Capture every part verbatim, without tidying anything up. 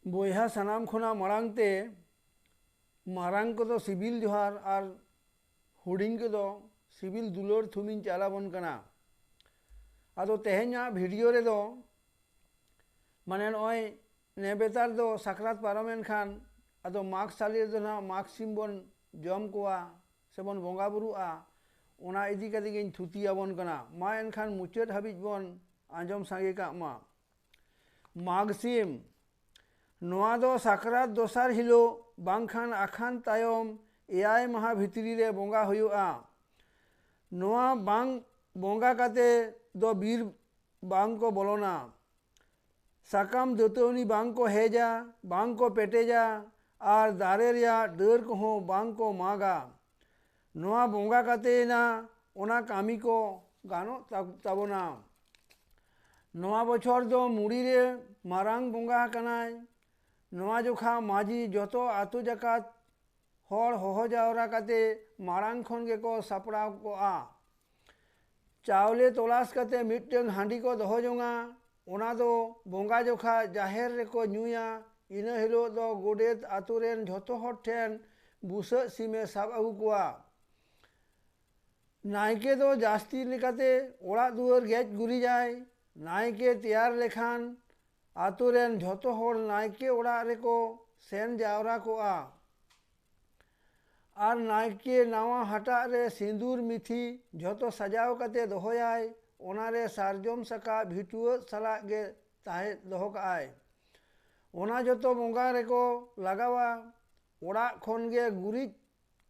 ᱵᱚᱭᱦᱟ, ᱥᱟᱱᱟᱢ ᱠᱷᱚᱱᱟᱜ ᱢᱟᱲᱟᱝ ᱛᱮ ᱢᱟᱨᱟᱝ ᱠᱚᱫᱚ ᱥᱤᱵᱤᱞ ᱡᱚᱦᱟᱨ ᱟᱨ ᱦᱩᱰᱤᱧ ᱠᱚᱫᱚ ᱥᱤᱵᱤᱞ ᱫᱩᱞᱟᱹᱲ ᱛᱷᱩᱢᱤᱧ ᱪᱟᱞ ᱟᱵᱚᱱ ᱠᱟᱱᱟ᱾ ᱟᱫᱚ ᱛᱮᱦᱮᱧᱟᱜ ᱵᱷᱤᱰᱤᱭᱳ ᱨᱮᱫᱚ, ᱢᱟᱱᱮ, ᱱᱚᱜᱼᱚᱭ ᱱᱮᱵᱮᱛᱟᱨ ᱫᱚ ᱥᱟᱠᱨᱟᱛ ᱯᱟᱨᱚᱢᱮᱱ ᱠᱷᱟᱱ ᱟᱫᱚ ᱢᱟᱜᱽ ᱥᱟᱞᱮ ᱨᱮᱫᱚ ᱱᱟᱦᱟᱜ ᱢᱟᱜᱽ ᱥᱤᱢ ᱵᱚᱱ ᱡᱚᱢ ᱠᱚᱣᱟ ᱥᱮᱵᱚᱱ ᱵᱚᱸᱜᱟ ᱵᱩᱨᱩᱜᱼᱟ, ᱚᱱᱟ ᱤᱫᱤ ᱠᱟᱛᱮ ᱜᱤᱧ ᱛᱷᱩᱛᱤ ᱟᱵᱚᱱ ᱠᱟᱱᱟ᱾ ᱢᱟ ᱮᱱᱠᱷᱟᱱ ᱢᱩᱪᱟᱹᱫ ᱦᱟᱹᱵᱤᱡ ᱵᱚᱱ ᱟᱸᱡᱚᱢ ᱥᱟᱸᱜᱮ ᱠᱟᱜ ᱢᱟ᱾ ᱢᱟᱜᱽ ᱥᱤᱢ, ᱱᱚᱣᱟ ᱫᱚ ᱥᱟᱠᱨᱟᱛ ᱫᱚᱥᱟᱨ ᱦᱤᱞᱳᱜ ᱵᱟᱝᱠᱷᱟᱱ ᱟᱠᱷᱟᱱ ᱛᱟᱭᱚᱢ ᱮᱭᱟᱭ ᱢᱟᱦᱟ ᱵᱷᱤᱛᱨᱤ ᱨᱮ ᱵᱚᱸᱜᱟ ᱦᱩᱭᱩᱜᱼᱟ᱾ ᱱᱚᱣᱟ ᱵᱟᱝ ᱵᱚᱸᱜᱟ ᱠᱟᱛᱮ ᱫᱚ ᱵᱤᱨ ᱵᱟᱝ ᱠᱚ ᱵᱚᱞᱚᱱᱟ᱾ ᱥᱟᱠᱟᱢ ᱫᱟᱹᱛᱟᱹᱣᱱᱤ ᱵᱟᱝ ᱠᱚ ᱦᱮᱡᱟ, ᱵᱟᱝ ᱠᱚ ᱯᱮᱴᱮᱡᱟ, ᱟᱨ ᱫᱟᱨᱮ ᱨᱮᱭᱟᱜ ᱰᱟᱹᱨ ᱠᱚᱦᱚᱸ ᱵᱟᱝ ᱠᱚ ᱢᱟᱜᱟ᱾ ᱱᱚᱣᱟ ᱵᱚᱸᱜᱟ ᱠᱟᱛᱮᱭᱮᱱᱟ, ᱚᱱᱟ ᱠᱟᱹᱢᱤ ᱠᱚ ᱜᱟᱱᱚᱜ ᱛᱟ-, ᱛᱟᱵᱚᱱᱟ᱾ ᱱᱚᱣᱟ ᱵᱚᱪᱷᱚᱨ ᱫᱚ ᱢᱩᱲᱤ ᱨᱮ ᱢᱟᱨᱟᱝ ᱵᱚᱸᱜᱟ ᱟᱠᱟᱱᱟᱭ᱾ ᱱᱚᱣᱟ ᱡᱚᱠᱷᱟ ᱢᱟᱹᱡᱷᱤ ᱡᱚᱛᱚ ᱟᱹᱛᱩ ᱡᱟᱠᱟᱛ ᱦᱚᱲ ᱦᱚᱦᱚ ᱡᱟᱣᱨᱟ ᱠᱟᱛᱮ ᱢᱟᱲᱟᱝ ᱠᱷᱚᱱ ᱜᱮᱠᱚ ᱥᱟᱯᱲᱟᱣ ᱠᱚᱜᱼᱟ᱾ ᱪᱟᱣᱞᱮ ᱛᱚᱞᱟᱥ ᱠᱟᱛᱮ ᱢᱤᱫᱴᱟᱹᱝ ᱦᱟᱺᱰᱤ ᱠᱚ ᱫᱚᱦᱚ ᱡᱚᱝᱟ᱾ ᱚᱱᱟ ᱫᱚ ᱵᱚᱸᱜᱟ ᱡᱚᱠᱷᱟ ᱡᱟᱦᱮᱨ ᱨᱮᱠᱚ ᱧᱩᱭᱟ᱾ ᱤᱱᱟᱹ ᱦᱤᱞᱳᱜ ᱫᱚ ᱜᱚᱰᱮᱛ ᱟᱛᱳ ᱨᱮᱱ ᱡᱷᱚᱛᱚ ᱦᱚᱲ ᱴᱷᱮᱱ ᱵᱩᱥᱟᱹᱜ ᱥᱤᱢᱮ ᱥᱟᱵ ᱟᱹᱜᱩ ᱠᱚᱣᱟ᱾ ᱱᱟᱭᱠᱮ ᱫᱚ ᱡᱟᱹᱥᱛᱤ ᱞᱮᱠᱟᱛᱮ ᱚᱲᱟᱜ ᱫᱩᱣᱟᱹᱨ ᱜᱮᱡ ᱜᱩᱨᱤᱡᱟᱭ᱾ ᱱᱟᱭᱠᱮ ᱛᱮᱭᱟᱨ ᱞᱮᱠᱷᱟᱱ ᱟᱛᱳ ᱨᱮᱱ ᱡᱷᱚᱛᱚ ᱦᱚᱲ ᱱᱟᱭᱠᱮ ᱚᱲᱟᱜ ᱨᱮᱠᱚ ᱥᱮᱱ ᱡᱟᱣᱨᱟ ᱠᱚᱜᱼᱟ᱾ ᱟᱨ ᱱᱟᱭᱠᱮ ᱱᱟᱣᱟ ᱦᱟᱴᱟᱜ ᱨᱮ ᱥᱤᱸᱫᱩᱨ ᱢᱤᱛᱷᱤ ᱡᱷᱚᱛᱚ ᱥᱟᱡᱟᱣ ᱠᱟᱛᱮ ᱫᱚᱦᱚᱭᱟᱭ᱾ ᱚᱱᱟᱨᱮ ᱥᱟᱨᱡᱚᱢ ᱥᱟᱠᱟᱢ ᱵᱷᱤᱴᱩᱣᱟᱹᱜ ᱥᱟᱞᱟᱜ ᱜᱮ ᱛᱟᱦᱮᱸ ᱫᱚᱦᱚ ᱠᱟᱜᱼᱟᱭ᱾ ᱚᱱᱟ ᱡᱷᱚᱛᱚ ᱵᱚᱸᱜᱟ ᱨᱮᱠᱚ ᱞᱟᱜᱟᱣᱟ᱾ ᱚᱲᱟᱜ ᱠᱷᱚᱱ ᱜᱮ ᱜᱩᱨᱤᱡ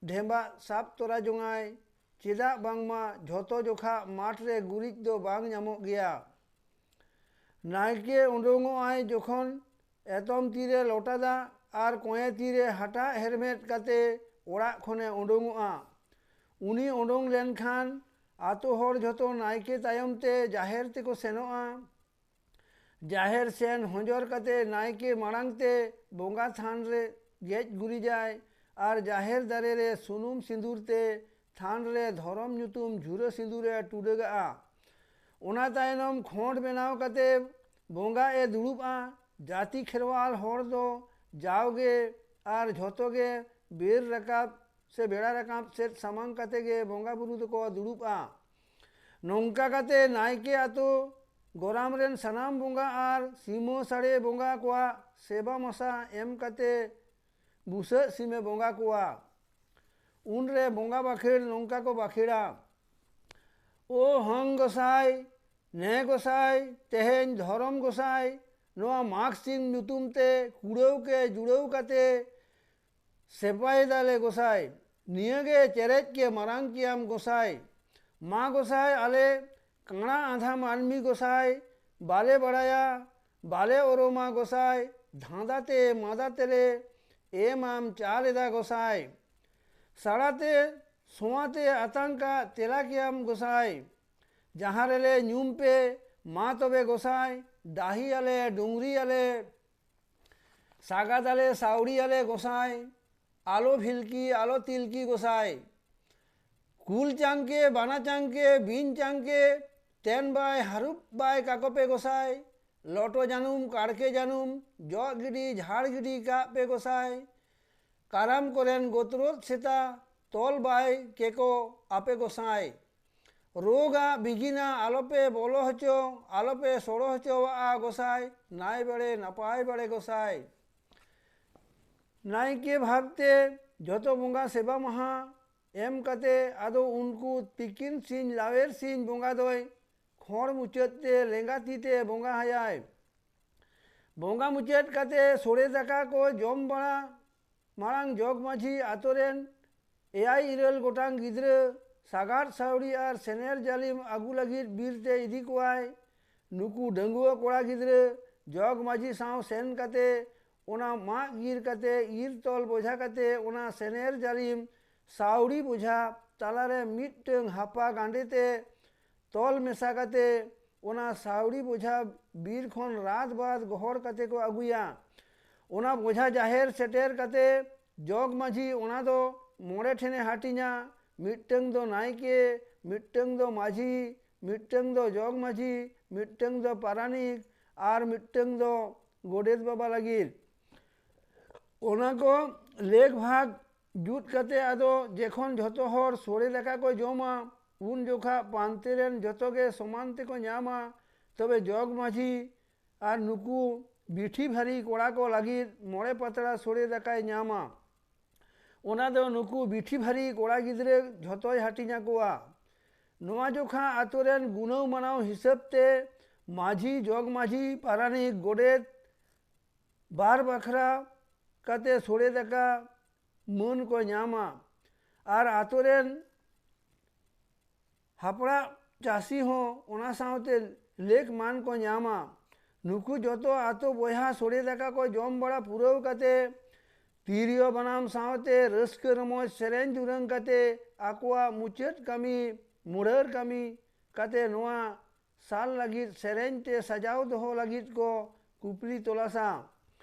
ᱰᱷᱮᱸᱵᱟᱜ ᱥᱟᱵ ᱛᱚᱨᱟ ᱡᱚᱝᱟᱭ᱾ ᱪᱮᱫᱟᱜ ᱵᱟᱝᱢᱟ ᱡᱷᱚᱛᱚ ᱡᱚᱠᱷᱟ ᱢᱟᱴᱷ ᱨᱮ ᱜᱩᱨᱤᱡ ᱫᱚ ᱵᱟᱝ ᱧᱟᱢᱚᱜ ᱜᱮᱭᱟ᱾ ᱱᱟᱭᱠᱮ ᱩᱰᱩᱝᱚᱜᱼᱟᱭ ᱡᱚᱠᱷᱚᱱ ᱮᱛᱚᱢ ᱛᱤᱨᱮ ᱞᱚᱴᱟ ᱫᱟᱜ ᱟᱨ ᱠᱚᱸᱭᱮ ᱛᱤᱨᱮ ᱦᱟᱴᱟᱜ ᱦᱮᱨᱢᱮᱫ ᱠᱟᱛᱮ ᱚᱲᱟᱜ ᱠᱷᱚᱱᱮ ᱩᱰᱩᱝᱚᱜᱼᱟ᱾ ᱩᱱᱤ ᱩᱰᱩᱝ ᱞᱮᱱᱠᱷᱟᱱ ᱟᱛᱳ ᱦᱚᱲ ᱡᱷᱚᱛᱚ ᱱᱟᱭᱠᱮ ᱛᱟᱭᱚᱢ ᱛᱮ ᱡᱟᱦᱮᱨ ᱛᱮᱠᱚ ᱥᱮᱱᱚᱜᱼᱟ᱾ ᱡᱟᱦᱮᱨ ᱥᱮᱱ ᱦᱚᱸᱡᱚᱨ ᱠᱟᱛᱮ ᱱᱟᱭᱠᱮ ᱢᱟᱲᱟᱝ ᱛᱮ ᱵᱚᱸᱜᱟ ᱛᱷᱟᱱ ᱨᱮ ᱜᱮᱡ ᱜᱩᱨᱤᱡᱟᱭ ᱟᱨ ᱡᱟᱦᱮᱨ ᱫᱟᱨᱮ ᱨᱮ ᱥᱩᱱᱩᱢ ᱥᱤᱸᱫᱩᱨ ᱛᱮ ᱛᱷᱟᱱ ᱨᱮ ᱫᱷᱚᱨᱚᱢ ᱧᱩᱛᱩᱢ ᱡᱷᱩᱨᱟᱹ ᱥᱤᱸᱫᱩᱨᱮ ᱴᱩᱰᱟᱹᱜᱟᱜᱼᱟ᱾ ᱚᱱᱟ ᱛᱟᱭᱱᱚᱢ ᱠᱷᱚᱸᱰ ᱵᱮᱱᱟᱣ ᱠᱟᱛᱮ ᱵᱚᱸᱜᱟ ᱮ ᱫᱩᱲᱩᱵᱼᱟ᱾ ᱡᱟᱹᱛᱤ ᱠᱷᱮᱨᱣᱟᱞ ᱦᱚᱲ ᱫᱚ ᱡᱟᱣᱜᱮ ᱟᱨ ᱡᱷᱚᱛᱚ ᱜᱮ ᱵᱮᱨ ᱨᱟᱠᱟᱵ ᱥᱮ ᱵᱮᱲᱟ ᱨᱟᱠᱟᱵ ᱥᱮᱫ ᱥᱟᱢᱟᱝ ᱠᱟᱛᱮ ᱜᱮ ᱵᱚᱸᱜᱟ ᱵᱩᱨᱩ ᱫᱚᱠᱚ ᱫᱩᱲᱩᱵᱼᱟ᱾ ᱱᱚᱝᱠᱟ ᱠᱟᱛᱮ ᱱᱟᱭᱠᱮ ᱟᱛᱳ ᱜᱚᱨᱟᱢ ᱨᱮᱱ ᱥᱟᱱᱟᱢ ᱵᱚᱸᱜᱟ ᱟᱨ ᱥᱤᱢᱟᱹ ᱥᱟᱲᱮ ᱵᱚᱸᱜᱟ ᱠᱚᱣᱟᱜ ᱥᱮᱵᱟ ᱢᱚᱥᱟ ᱮᱢ ᱠᱟᱛᱮ ᱵᱩᱥᱟᱹᱜ ᱥᱤᱢᱮ ᱵᱚᱸᱜᱟ ᱠᱚᱣᱟ᱾ ᱩᱱᱨᱮ ᱵᱚᱸᱜᱟ ᱵᱟᱠᱷᱮᱲ ᱱᱚᱝᱠᱟ ᱠᱚ ᱵᱟᱠᱷᱮᱲᱟ, ᱳ ᱦᱚᱝ ᱜᱚᱸᱥᱟᱭ, ᱱᱮ ᱜᱚᱸᱥᱟᱭ, ᱛᱮᱦᱮᱧ ᱫᱷᱚᱨᱚᱢ ᱜᱚᱸᱥᱟᱭ, ᱱᱚᱣᱟ ᱢᱟᱜᱽ ᱥᱤᱢ ᱧᱩᱛᱩᱢ ᱛᱮ ᱠᱩᱲᱟᱹᱣ ᱠᱮ ᱡᱩᱲᱟᱹᱣ ᱠᱟᱛᱮ ᱥᱮᱵᱟᱭᱮᱫᱟᱞᱮ ᱜᱚᱸᱥᱟᱭ᱾ ᱱᱤᱭᱟᱹᱜᱮ ᱪᱮᱨᱮᱡ ᱠᱮ ᱢᱟᱨᱟᱝ ᱠᱮᱭᱟᱢ ᱜᱚᱸᱥᱟᱭ᱾ ᱢᱟ ᱜᱚᱸᱥᱟᱭ, ᱟᱞᱮ ᱠᱟᱬᱟ ᱟᱸᱫᱷᱟ ᱢᱟᱹᱱᱢᱤ ᱜᱚᱸᱥᱟᱭ, ᱵᱟᱞᱮ ᱵᱟᱲᱟᱭᱟ, ᱵᱟᱞᱮ ᱚᱨᱚᱢᱟ ᱜᱚᱸᱥᱟᱭ, ᱫᱷᱟᱸᱫᱟ ᱛᱮ ᱢᱟᱸᱫᱟ ᱛᱮᱞᱮ ᱮᱢᱟᱢ ᱪᱟᱞ ᱮᱫᱟ ᱜᱚᱸᱥᱟᱭ᱾ ᱥᱟᱲᱟᱛᱮ ᱥᱚᱣᱟᱛᱮ ᱟᱛᱟᱝ ᱠᱟᱜ ᱛᱮᱞᱟ ᱠᱮᱭᱟᱢ ᱜᱚᱸᱥᱟᱭ᱾ ᱡᱟᱦᱟᱸ ᱨᱮᱞᱮ ᱧᱩᱢ ᱯᱮ ᱢᱟ ᱛᱚᱵᱮ ᱜᱚᱸᱥᱟᱭ, ᱰᱟᱹᱦᱤᱭᱟᱞᱮ ᱰᱩᱝᱨᱤᱭᱟᱞᱮ, ᱥᱟᱜᱟᱫᱟᱞᱮ ᱥᱟᱣᱲᱤᱭᱟᱞᱮ ᱜᱚᱸᱥᱟᱭ, ᱟᱞᱚ ᱵᱷᱤᱞᱠᱤ ᱟᱞᱚ ᱛᱤᱞᱠᱤ ᱜᱚᱸᱥᱟᱭ᱾ ᱠᱩᱞ ᱪᱟᱝᱠᱮ ᱵᱟᱱᱟ ᱪᱟᱝᱠᱮ ᱵᱤᱧ ᱪᱟᱝᱠᱮ, ᱛᱮᱱ ᱵᱟᱭ ᱦᱟᱹᱨᱩᱵ ᱵᱟᱭ ᱠᱟᱠᱚᱯᱮ ᱜᱚᱸᱥᱟᱭ᱾ ᱞᱚᱴᱚ ᱡᱟᱹᱱᱩᱢ ᱠᱟᱲᱠᱮ ᱡᱟᱹᱱᱩᱢ ᱡᱚᱜ ᱜᱤᱰᱤ ᱡᱷᱟᱲ ᱜᱤᱰᱤ ᱠᱟᱜ ᱯᱮ ᱜᱚᱸᱥᱟᱭ᱾ ᱠᱟᱨᱟᱢ ᱠᱚᱨᱮᱱ ᱜᱚᱛᱨᱚᱫ ᱥᱮᱛᱟ ᱛᱚᱞ ᱵᱟᱭ ᱠᱮᱠᱚ ᱟᱯᱮ ᱜᱚᱸᱥᱟᱭ᱾ ᱨᱳᱜᱟᱜ ᱵᱤᱜᱷᱤᱱᱟ ᱟᱞᱚᱯᱮ ᱵᱚᱞᱚ ᱦᱚᱪᱚ, ᱟᱞᱚᱯᱮ ᱥᱚᱲᱚ ᱦᱚᱪᱚᱣᱟᱜᱼᱟ ᱜᱚᱸᱥᱟᱭ᱾ ᱱᱟᱭ ᱵᱟᱲᱮ ᱱᱟᱯᱟᱭ ᱵᱟᱲᱮ ᱜᱚᱸᱥᱟᱭ᱾ ᱱᱟᱭᱠᱮ ᱵᱷᱟᱵᱽᱛᱮ ᱡᱚᱛᱚ ᱵᱚᱸᱜᱟ ᱥᱮᱵᱟ ᱢᱟᱦᱟ ᱮᱢ ᱠᱟᱛᱮ ᱟᱫᱚ ᱩᱱᱠᱩ ᱛᱤᱠᱤᱱ ᱥᱤᱧ ᱞᱟᱣᱮᱨ ᱥᱤᱧ ᱵᱚᱸᱜᱟ ᱫᱚᱭ ᱠᱷᱚᱲ ᱢᱩᱪᱟᱹᱫ ᱛᱮ ᱞᱮᱸᱜᱟ ᱛᱤ ᱛᱮ ᱵᱚᱸᱜᱟ ᱟᱭᱟᱭ᱾ ᱵᱚᱸᱜᱟ ᱢᱩᱪᱟᱹᱫ ᱠᱟᱛᱮ ᱥᱚᱲᱮ ᱫᱟᱠᱟ ᱠᱚ ᱡᱚᱢ ᱵᱟᱲᱟ ᱢᱟᱲᱟᱝ ᱡᱚᱜᱽ ᱢᱟᱹᱡᱷᱤ ᱟᱛᱳ ᱨᱮᱱ ᱮᱭᱟᱭ ᱤᱨᱟᱹᱞ ᱜᱚᱴᱟᱝ ᱜᱤᱫᱽᱨᱟᱹ ᱥᱟᱜᱟᱫ ᱥᱟᱹᱣᱲᱤ ᱟᱨ ᱥᱮᱱᱮᱨ ᱡᱟᱹᱞᱤᱢ ᱟᱹᱜᱩ ᱞᱟᱹᱜᱤᱫ ᱵᱤᱨ ᱛᱮ ᱤᱫᱤ ᱠᱚᱣᱟᱭ᱾ ᱱᱩᱠᱩ ᱰᱟᱺᱜᱩᱣᱟᱹ ᱠᱚᱲᱟ ᱜᱤᱫᱽᱨᱟᱹ ᱡᱚᱜᱽ ᱢᱟᱹᱡᱷᱤ ᱥᱟᱶ ᱥᱮᱱ ᱠᱟᱛᱮ ᱚᱱᱟ ᱢᱟᱜ ᱜᱤᱨ ᱠᱟᱛᱮ ᱤᱨ ᱛᱚᱞ ᱵᱚᱡᱷᱟ ᱠᱟᱛᱮ ᱚᱱᱟ ᱥᱮᱱᱮᱨ ᱡᱟᱹᱞᱤᱢ ᱥᱟᱹᱣᱲᱤ ᱵᱚᱡᱷᱟ ᱛᱟᱞᱟᱨᱮ ᱢᱤᱫᱴᱟᱹᱝ ᱦᱟᱯᱟ ᱜᱟᱸᱰᱮ ᱛᱮ ᱛᱚᱞ ᱢᱮᱥᱟ ᱠᱟᱛᱮ ᱚᱱᱟ ᱥᱟᱹᱣᱲᱤ ᱵᱚᱡᱷᱟ ᱵᱤᱨ ᱠᱷᱚᱱ ᱨᱟᱛ ᱵᱟᱫ ᱜᱚᱦᱚᱲ ᱠᱟᱛᱮ ᱠᱚ ᱟᱹᱜᱩᱭᱟ᱾ ᱚᱱᱟ ᱵᱚᱡᱷᱟ ᱡᱟᱦᱮᱨ ᱥᱮᱴᱮᱨ ᱠᱟᱛᱮ ᱡᱚᱜᱽ ᱢᱟᱹᱡᱷᱤ ᱚᱱᱟ ᱫᱚ ᱢᱚᱬᱮ ᱴᱷᱮᱱᱮ ᱦᱟᱹᱴᱤᱧᱟ᱾ ᱢᱤᱫᱴᱟᱹᱝ ᱫᱚ ᱱᱟᱭᱠᱮ, ᱢᱤᱫᱴᱟᱹᱝ ᱫᱚ ᱢᱟᱹᱡᱷᱤ, ᱢᱤᱫᱴᱟᱹᱝ ᱫᱚ ᱡᱚᱜᱽ ᱢᱟᱹᱡᱷᱤ, ᱢᱤᱫᱴᱟᱹᱝ ᱫᱚ ᱯᱟᱨᱟᱱᱤᱠ ᱟᱨ ᱢᱤᱫᱴᱟᱹᱝ ᱫᱚ ᱜᱚᱰᱮᱛ ᱵᱟᱵᱟ ᱞᱟᱹᱜᱤᱫ᱾ ᱚᱱᱟ ᱠᱚ ᱞᱮᱠ ᱵᱷᱟᱜᱽ ᱡᱩᱛ ᱠᱟᱛᱮ ᱟᱫᱚ ᱡᱮᱠᱷᱚᱱ ᱡᱷᱚᱛᱚ ᱦᱚᱲ ᱥᱚᱲᱮ ᱫᱟᱠᱟ ᱠᱚ ᱡᱚᱢᱟ, ᱩᱱ ᱡᱚᱠᱷᱟ ᱯᱟᱱᱛᱮ ᱨᱮᱱ ᱡᱷᱚᱛᱚ ᱜᱮ ᱥᱚᱢᱟᱱ ᱛᱮᱠᱚ ᱧᱟᱢᱟ᱾ ᱛᱚᱵᱮ ᱡᱚᱜᱽ ᱢᱟᱹᱡᱷᱤ ᱟᱨ ᱱᱩᱠᱩ ᱵᱤᱴᱷᱤ ᱵᱷᱟᱹᱨᱤ ᱠᱚᱲᱟ ᱠᱚ ᱞᱟᱹᱜᱤᱫ ᱢᱚᱬᱮ ᱯᱟᱛᱲᱟ ᱥᱚᱲᱮ ᱫᱟᱠᱟᱭ ᱧᱟᱢᱟ᱾ ᱚᱱᱟ ᱫᱚ ᱱᱩᱠᱩ ᱵᱤᱴᱷᱤ ᱵᱷᱟᱹᱨᱤ ᱠᱚᱲᱟ ᱜᱤᱫᱽᱨᱟᱹ ᱡᱷᱚᱛᱚᱭ ᱦᱟᱹᱴᱤᱧ ᱟᱠᱚᱣᱟ᱾ ᱱᱚᱣᱟ ᱡᱚᱠᱷᱟ ᱟᱛᱳ ᱨᱮᱱ ᱜᱩᱱᱟᱹᱣ ᱢᱟᱱᱟᱣ ᱦᱤᱥᱟᱹᱵ ᱛᱮ ᱢᱟᱹᱡᱷᱤ, ᱡᱚᱜᱽ ᱢᱟᱹᱡᱷᱤ, ᱯᱟᱨᱟᱱᱤᱠ, ᱜᱚᱰᱮᱛ ᱵᱟᱨ ᱵᱟᱠᱷᱨᱟ ᱠᱟᱛᱮ ᱥᱚᱲᱮ ᱫᱟᱠᱟ ᱢᱟᱹᱱ ᱠᱚ ᱧᱟᱢᱟ᱾ ᱟᱨ ᱟᱛᱳ ᱨᱮᱱ ᱦᱟᱯᱲᱟᱜ ᱪᱟᱹᱥᱤ ᱦᱚᱸ ᱚᱱᱟ ᱥᱟᱶᱛᱮ ᱞᱮᱠ ᱢᱟᱱ ᱠᱚ ᱧᱟᱢᱟ᱾ ᱱᱩᱠᱩ ᱡᱚᱛᱚ ᱟᱛᱳ ᱵᱚᱭᱦᱟ ᱥᱚᱲᱮ ᱫᱟᱠᱟ ᱠᱚ ᱡᱚᱢ ᱵᱟᱲᱟ ᱯᱩᱨᱟᱹᱣ ᱠᱟᱛᱮ ᱛᱤᱨᱭᱳ ᱵᱟᱱᱟᱢ ᱥᱟᱶᱛᱮ ᱨᱟᱹᱥᱠᱟᱹ ᱨᱚᱢᱚᱡᱽ ᱥᱮᱨᱮᱧ ᱫᱩᱨᱟᱹᱝ ᱠᱟᱛᱮ ᱟᱠᱚᱣᱟᱜ ᱢᱩᱪᱟᱹᱫ ᱠᱟᱹᱢᱤ, ᱢᱩᱲᱟᱹᱨ ᱠᱟᱹᱢᱤ ᱠᱟᱛᱮ ᱱᱚᱣᱟ ᱥᱟᱞ ᱞᱟᱹᱜᱤᱫ ᱥᱮᱨᱮᱧ ᱛᱮ ᱥᱟᱡᱟᱣ ᱫᱚᱦᱚ ᱞᱟᱹᱜᱤᱫ ᱠᱚ ᱠᱩᱯᱞᱤ ᱛᱚᱞᱟᱥᱟ᱾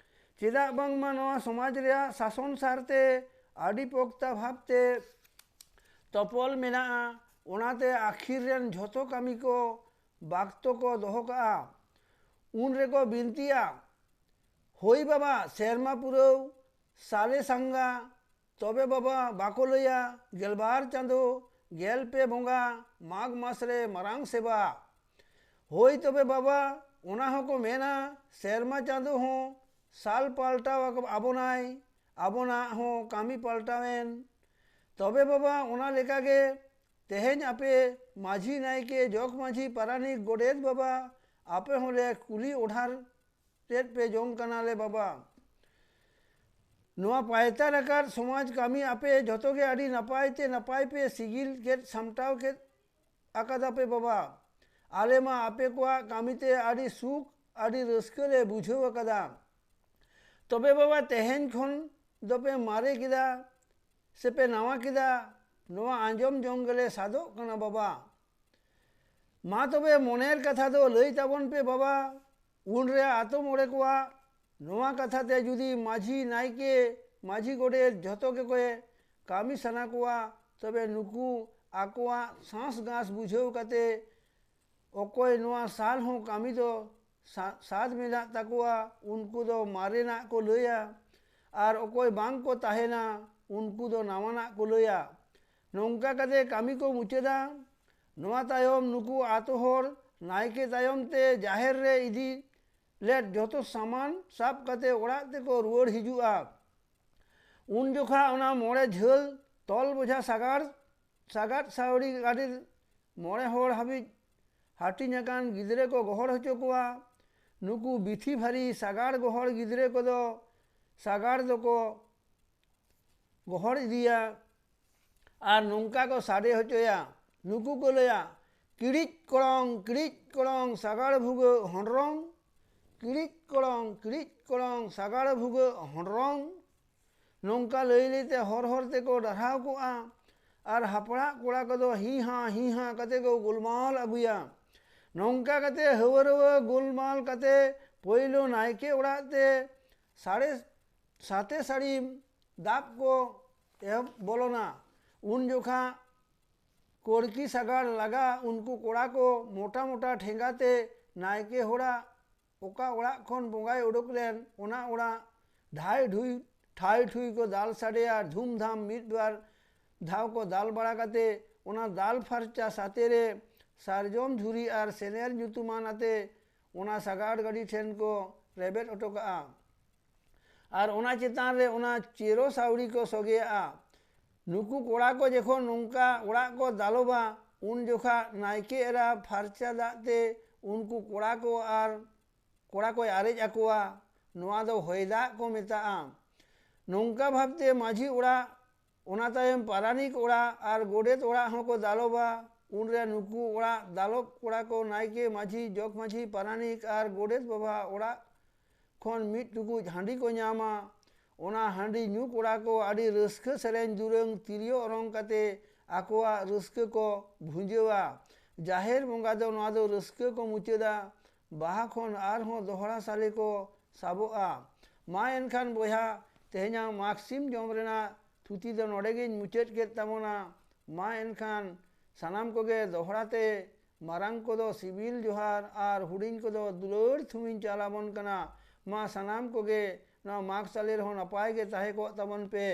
ᱪᱮᱫᱟᱜ ᱵᱟᱝᱢᱟ ᱱᱚᱣᱟ ᱥᱚᱢᱟᱡᱽ ᱨᱮᱭᱟᱜ ᱥᱟᱥᱚᱱ ᱥᱟᱨᱛᱮ ᱟᱹᱰᱤ ᱯᱚᱠᱛᱟ ᱵᱷᱟᱵᱽᱛᱮ ᱛᱚᱯᱚᱞ ᱢᱮᱱᱟᱜᱼᱟ, ᱚᱱᱟᱛᱮ ᱟᱹᱠᱷᱤᱨ ᱨᱮᱱ ᱡᱷᱚᱛᱚ ᱠᱟᱹᱢᱤ ᱠᱚ ᱵᱟᱠᱛᱚ ᱠᱚ ᱫᱚᱦᱚ ᱠᱟᱜᱼᱟ᱾ ᱩᱱ ᱨᱮᱠᱚ ᱵᱤᱱᱛᱤᱭᱟ, ᱦᱳᱭ ᱵᱟᱵᱟ, ᱥᱮᱨᱢᱟ ᱯᱩᱨᱟᱹᱣ ᱥᱟᱞᱮ ᱥᱟᱸᱜᱟ, ᱛᱚᱵᱮ ᱵᱟᱵᱟ ᱵᱟᱠᱚ ᱞᱟᱹᱭᱟ ᱜᱮᱞᱵᱟᱨ ᱪᱟᱸᱫᱚ ᱜᱮᱞ ᱯᱮ ᱵᱚᱸᱜᱟ ᱢᱟᱜᱽ ᱢᱟᱥ ᱨᱮ ᱢᱟᱨᱟᱝ ᱥᱮᱵᱟ᱾ ᱦᱳᱭ ᱛᱚᱵᱮ ᱵᱟᱵᱟ, ᱚᱱᱟ ᱦᱚᱸᱠᱚ ᱢᱮᱱᱟ ᱥᱮᱨᱢᱟ ᱪᱟᱸᱫᱚ ᱦᱚᱸ ᱥᱟᱞ ᱯᱟᱞᱴᱟᱣ ᱟᱵᱚᱱᱟᱭ, ᱟᱵᱚᱱᱟᱜ ᱦᱚᱸ ᱠᱟᱹᱢᱤ ᱯᱟᱞᱴᱟᱣᱮᱱ᱾ ᱛᱚᱵᱮ ᱵᱟᱵᱟ, ᱚᱱᱟ ᱞᱮᱠᱟᱜᱮ ᱛᱮᱦᱮᱧ ᱟᱯᱮ ᱢᱟᱹᱡᱷᱤ, ᱱᱟᱭᱠᱮ, ᱡᱚᱜᱽ ᱢᱟᱹᱡᱷᱤ, ᱯᱟᱨᱟᱱᱤᱠ, ᱜᱚᱰᱮᱛ ᱵᱟᱵᱟ, ᱟᱯᱮ ᱦᱚᱸᱞᱮ ᱠᱩᱞᱤ ᱚᱰᱷᱟᱨ ᱛᱮᱫ ᱯᱮ ᱡᱚᱝ ᱠᱟᱱᱟᱞᱮ ᱵᱟᱵᱟ᱾ ᱱᱚᱣᱟ ᱯᱟᱭᱛᱟᱨ ᱟᱠᱟᱫ ᱥᱚᱢᱟᱡᱽ ᱠᱟᱹᱢᱤ ᱟᱯᱮ ᱡᱷᱚᱛᱚ ᱜᱮ ᱟᱹᱰᱤ ᱱᱟᱯᱟᱭ ᱛᱮ ᱱᱟᱯᱟᱭ ᱯᱮ ᱥᱤᱜᱤᱞ ᱠᱮᱫ ᱥᱟᱢᱴᱟᱣ ᱠᱮᱫ ᱟᱠᱟᱫᱟ ᱯᱮ ᱵᱟᱵᱟ᱾ ᱟᱞᱮ ᱢᱟ ᱟᱯᱮ ᱠᱚᱣᱟᱜ ᱠᱟᱹᱢᱤ ᱛᱮ ᱟᱹᱰᱤ ᱥᱩᱠ, ᱟᱹᱰᱤ ᱨᱟᱹᱥᱠᱟᱹ ᱞᱮ ᱵᱩᱡᱷᱟᱹᱣ ᱟᱠᱟᱫᱟ᱾ ᱛᱚᱵᱮ ᱵᱟᱵᱟ, ᱛᱮᱦᱮᱧ ᱠᱷᱚᱱ ᱫᱚᱯᱮ ᱢᱟᱨᱮ ᱠᱮᱫᱟ ᱥᱮᱯᱮ ᱱᱟᱣᱟ ᱠᱮᱫᱟ, ᱱᱚᱣᱟ ᱟᱸᱡᱚᱢ ᱡᱚᱝ ᱜᱮᱞᱮ ᱥᱟᱫᱚᱜ ᱠᱟᱱᱟ ᱵᱟᱵᱟ᱾ ᱢᱟ ᱛᱚᱵᱮ ᱢᱚᱱᱮᱨ ᱠᱟᱛᱷᱟ ᱫᱚ ᱞᱟᱹᱭ ᱛᱟᱵᱚᱱ ᱯᱮ ᱵᱟᱵᱟ᱾ ᱩᱱᱨᱮ ᱟᱛᱳ ᱢᱚᱬᱮ ᱠᱚᱣᱟᱜ ᱱᱚᱣᱟ ᱠᱟᱛᱷᱟ ᱛᱮ ᱡᱩᱫᱤ ᱢᱟᱹᱡᱷᱤ, ᱱᱟᱭᱠᱮ, ᱢᱟᱹᱡᱷᱤ ᱜᱚᱰᱮᱛ ᱡᱷᱚᱛᱚ ᱜᱮᱠᱚ ᱠᱟᱹᱢᱤ ᱥᱟᱱᱟ ᱠᱚᱣᱟ, ᱛᱚᱵᱮ ᱱᱩᱠᱩ ᱟᱠᱚᱣᱟᱜ ᱥᱟᱸᱥ ᱜᱟᱸᱥ ᱵᱩᱡᱷᱟᱹᱣ ᱠᱟᱛᱮ ᱚᱠᱚᱭ ᱱᱚᱣᱟ ᱥᱟᱞ ᱦᱚᱸ ᱠᱟᱹᱢᱤ ᱫᱚ ᱥᱟ- ᱥᱟᱫ ᱢᱮᱱᱟᱜ ᱛᱟᱠᱚᱣᱟ, ᱩᱱᱠᱩ ᱫᱚ ᱢᱟᱨᱮᱱᱟᱜ ᱠᱚ ᱞᱟᱹᱭᱟ, ᱟᱨ ᱚᱠᱚᱭ ᱵᱟᱝ ᱠᱚ ᱛᱟᱦᱮᱱᱟ, ᱩᱱᱠᱩ ᱫᱚ ᱱᱟᱣᱟᱱᱟᱜ ᱠᱚ ᱞᱟᱹᱭᱟ᱾ ᱱᱚᱝᱠᱟ ᱠᱟᱛᱮ ᱠᱟᱹᱢᱤ ᱠᱚ ᱢᱩᱪᱟᱹᱫᱟ᱾ ᱱᱚᱣᱟ ᱛᱟᱭᱚᱢ ᱱᱩᱠᱩ ᱟᱛᱳ ᱦᱚᱲ ᱱᱟᱭᱠᱮ ᱛᱟᱭᱚᱢ ᱛᱮ ᱡᱟᱦᱮᱨ ᱨᱮ ᱤᱫᱤ ᱞᱮᱫ ᱡᱚᱛᱚ ᱥᱟᱢᱟᱱ ᱥᱟᱵ ᱠᱟᱛᱮ ᱚᱲᱟᱜ ᱛᱮᱠᱚ ᱨᱩᱣᱟᱹᱲ ᱦᱤᱡᱩᱜᱼᱟ᱾ ᱩᱱ ᱡᱚᱠᱷᱟ ᱚᱱᱟ ᱢᱚᱬᱮ ᱡᱷᱟᱹᱞ ᱛᱚᱞ ᱵᱚᱡᱷᱟ ᱥᱟᱜᱟᱲ, ᱥᱟᱜᱟᱫ ᱥᱟᱹᱣᱲᱤ ᱜᱟᱹᱰᱤ ᱢᱚᱬᱮ ᱦᱚᱲ ᱦᱟᱹᱵᱤᱡ ᱦᱟᱹᱴᱤᱧ ᱟᱠᱟᱱ ᱜᱤᱫᱽᱨᱟᱹ ᱠᱚ ᱜᱚᱦᱚᱲ ᱦᱚᱪᱚ ᱠᱚᱣᱟ᱾ ᱱᱩᱠᱩ ᱵᱤᱛᱷᱤ ᱵᱷᱟᱹᱨᱤ ᱥᱟᱜᱟᱲ ᱜᱚᱦᱚᱲ ᱜᱤᱫᱽᱨᱟᱹ ᱠᱚᱫᱚ ᱥᱟᱜᱟᱲ ᱫᱚᱠᱚ ᱜᱚᱦᱚᱲ ᱤᱫᱤᱭᱟ ᱟᱨ ᱱᱚᱝᱠᱟ ᱠᱚ ᱥᱟᱰᱮ ᱦᱚᱪᱚᱭᱟ᱾ ᱱᱩᱠᱩ ᱠᱚ ᱞᱟᱹᱭᱟ, "ᱠᱤᱲᱤᱡ ᱠᱚᱲᱚᱝ, ᱠᱤᱲᱤᱡ ᱠᱚᱲᱚᱝ, ᱥᱟᱜᱟᱲ ᱵᱷᱩᱜᱟᱹᱜ ᱦᱚᱸᱰᱨᱚᱝ, ᱠᱤᱲᱤᱡ ᱠᱚᱲᱚᱝ, ᱠᱤᱲᱤᱡ ᱠᱚᱲᱚᱝ, ᱥᱟᱜᱟᱲ ᱵᱷᱩᱜᱟᱹᱜ ᱦᱚᱸᱰᱨᱚᱝ᱾" ᱱᱚᱝᱠᱟ ᱞᱟᱹᱭ ᱞᱟᱹᱭᱛᱮ ᱦᱚᱨ ᱦᱚᱨ ᱛᱮᱠᱚ ᱰᱟᱨᱦᱟᱣ ᱠᱚᱜᱼᱟ᱾ ᱟᱨ ᱦᱟᱯᱲᱟᱜ ᱠᱚᱲᱟ ᱠᱚᱫᱚ ᱦᱤ ᱦᱟ ᱦᱤ ᱦᱟ ᱠᱟᱛᱮ ᱠᱚ ᱜᱳᱞᱢᱟᱞ ᱟᱹᱜᱩᱭᱟ᱾ ᱱᱚᱝᱠᱟ ᱠᱟᱛᱮ ᱦᱟᱹᱣᱟᱹ ᱨᱟᱹᱣᱟᱹ ᱜᱳᱞᱢᱟᱞ ᱠᱟᱛᱮ ᱯᱳᱭᱞᱳ ᱱᱟᱭᱠᱮ ᱚᱲᱟᱜ ᱛᱮ ᱥᱟᱲᱮ ᱥᱟᱛᱮ ᱥᱟᱹᱲᱤᱢ ᱫᱟᱵ ᱠᱚ ᱮᱦᱚᱵ ᱵᱚᱞᱚᱱᱟ᱾ ᱩᱱ ᱡᱚᱠᱷᱟ ᱠᱚᱲᱠᱤ ᱥᱟᱜᱟᱲ ᱞᱟᱜᱟ ᱩᱱᱠᱩ ᱠᱚᱲᱟ ᱠᱚ ᱢᱚᱴᱟ ᱢᱚᱴᱟ ᱴᱷᱮᱸᱜᱟ ᱛᱮ ᱱᱟᱭᱠᱮ ᱦᱚᱲᱟᱜ ᱚᱠᱟ ᱚᱲᱟᱜ ᱠᱷᱚᱱ ᱵᱚᱸᱜᱟᱭ ᱩᱰᱩᱠ ᱞᱮᱱ, ᱚᱱᱟ ᱚᱲᱟᱜ ᱰᱷᱟᱭ ᱰᱷᱩᱭ ᱴᱷᱟᱭ ᱴᱷᱩᱭ ᱠᱚ ᱫᱟᱞ ᱥᱟᱰᱮᱭᱟ᱾ ᱫᱷᱩᱢᱫᱷᱟᱢ ᱢᱤᱫ ᱵᱟᱨ ᱫᱷᱟᱣ ᱠᱚ ᱫᱟᱞ ᱵᱟᱲᱟ ᱠᱟᱛᱮ ᱚᱱᱟ ᱫᱟᱞ ᱯᱷᱟᱨᱪᱟ ᱥᱟᱛᱮ ᱨᱮ ᱥᱟᱨᱡᱚᱢ ᱡᱷᱩᱨᱤ ᱟᱨ ᱥᱮᱱᱮᱨ ᱧᱩᱛᱩᱢᱟᱱ ᱟᱛᱮ ᱚᱱᱟ ᱥᱟᱜᱟᱲ ᱜᱟᱹᱰᱤ ᱴᱷᱮᱱ ᱠᱚ ᱨᱮᱵᱮᱫ ᱦᱚᱴᱚ ᱠᱟᱜᱼᱟ᱾ ᱟᱨ ᱚᱱᱟ ᱪᱮᱛᱟᱱ ᱨᱮ ᱚᱱᱟ ᱪᱮᱨᱚ ᱥᱟᱹᱣᱲᱤ ᱠᱚ ᱥᱚᱜᱮᱭᱟᱜᱼᱟ᱾ ᱱᱩᱠᱩ ᱠᱚᱲᱟ ᱠᱚ ᱡᱚᱠᱷᱚᱱ ᱱᱚᱝᱠᱟ ᱚᱲᱟᱜ ᱠᱚ ᱫᱟᱞᱚᱵᱟ, ᱩᱱ ᱡᱚᱠᱷᱟ ᱱᱟᱭᱠᱮ ᱮᱨᱟ ᱯᱷᱟᱨᱪᱟ ᱫᱟᱜ ᱛᱮ ᱩᱱᱠᱩ ᱠᱚᱲᱟ ᱠᱚ ᱟᱨ ᱠᱚᱲᱟ ᱠᱚᱭ ᱟᱨᱮᱡ ᱟᱠᱚᱣᱟ᱾ ᱱᱚᱣᱟ ᱫᱚ ᱦᱚᱭ ᱫᱟᱜ ᱠᱚ ᱢᱮᱛᱟᱜᱼᱟ᱾ ᱱᱚᱝᱠᱟ ᱵᱷᱟᱵᱽᱛᱮ ᱢᱟᱹᱡᱷᱤ ᱚᱲᱟᱜ, ᱚᱱᱟ ᱛᱟᱭᱚᱢ ᱯᱟᱨᱟᱱᱤᱠ ᱚᱲᱟᱜ ᱟᱨ ᱜᱚᱰᱮᱛ ᱚᱲᱟᱜ ᱦᱚᱸᱠᱚ ᱫᱟᱞᱚᱵᱟ᱾ ᱩᱱᱨᱮ ᱱᱩᱠᱩ ᱚᱲᱟᱜ ᱫᱟᱞᱚᱵ ᱠᱚᱲᱟ ᱠᱚ ᱱᱟᱭᱠᱮ, ᱢᱟᱹᱡᱷᱤ, ᱡᱚᱜᱽ ᱢᱟᱹᱡᱷᱤ, ᱯᱟᱨᱟᱱᱤᱠ ᱟᱨ ᱜᱚᱰᱮᱛ ᱵᱟᱵᱟ ᱚᱲᱟᱜ ᱠᱷᱚᱱ ᱢᱤᱫ ᱴᱩᱠᱩᱡ ᱦᱟᱺᱰᱤ ᱠᱚ ᱧᱟᱢᱟ᱾ ᱚᱱᱟ ᱦᱟᱺᱰᱤ ᱧᱩ ᱠᱚᱲᱟ ᱠᱚ ᱟᱹᱰᱤ ᱨᱟᱹᱥᱠᱟᱹ ᱥᱮᱨᱮᱧ ᱫᱩᱨᱟᱹᱝ ᱛᱤᱨᱭᱳ ᱚᱨᱚᱝ ᱠᱟᱛᱮ ᱟᱠᱚᱣᱟᱜ ᱨᱟᱹᱥᱠᱟᱹ ᱠᱚ ᱵᱷᱩᱸᱡᱟᱹᱣᱟ᱾ ᱡᱟᱦᱮᱨ ᱵᱚᱸᱜᱟ ᱫᱚ ᱱᱚᱣᱟ ᱫᱚ ᱨᱟᱹᱥᱠᱟᱹ ᱠᱚ ᱢᱩᱪᱟᱹᱫᱟ᱾ ᱵᱟᱦᱟ ᱠᱷᱚᱱ ᱟᱨᱦᱚᱸ ᱫᱚᱦᱲᱟ ᱥᱟᱞᱮ ᱠᱚ ᱥᱟᱵᱚᱜᱼᱟ᱾ ᱢᱟ ᱮᱱᱠᱷᱟᱱ ᱵᱚᱭᱦᱟ, ᱛᱮᱦᱮᱧᱟᱜ ᱢᱟᱜᱽ ᱥᱤᱢ ᱡᱚᱢ ᱨᱮᱱᱟᱜ ᱛᱷᱩᱛᱤ ᱫᱚ ᱱᱚᱰᱮ ᱜᱤᱧ ᱢᱩᱪᱟᱹᱫ ᱠᱮᱫ ᱛᱟᱵᱚᱱᱟ᱾ ᱢᱟ ᱮᱱᱠᱷᱟᱱ ᱥᱟᱱᱟᱢ ᱠᱚᱜᱮ ᱫᱚᱦᱲᱟ ᱛᱮ ᱢᱟᱨᱟᱝ ᱠᱚᱫᱚ ᱥᱤᱵᱤᱞ ᱡᱚᱦᱟᱨ ᱟᱨ ᱦᱩᱰᱤᱧ ᱠᱚᱫᱚ ᱫᱩᱞᱟᱹᱲ ᱛᱷᱩᱢᱤᱧ ᱪᱟᱞ ᱟᱵᱚᱱ ᱠᱟᱱᱟ᱾ ᱢᱟ ᱥᱟᱱᱟᱢ ᱠᱚᱜᱮ ᱱᱚᱣᱟ ᱢᱟᱜᱽ ᱥᱟᱞᱮ ᱨᱮᱦᱚᱸ ᱱᱟᱯᱟᱭ ᱜᱮ ᱛᱟᱦᱮᱸ ᱠᱚᱜ ᱛᱟᱵᱚᱱ ᱯᱮ᱾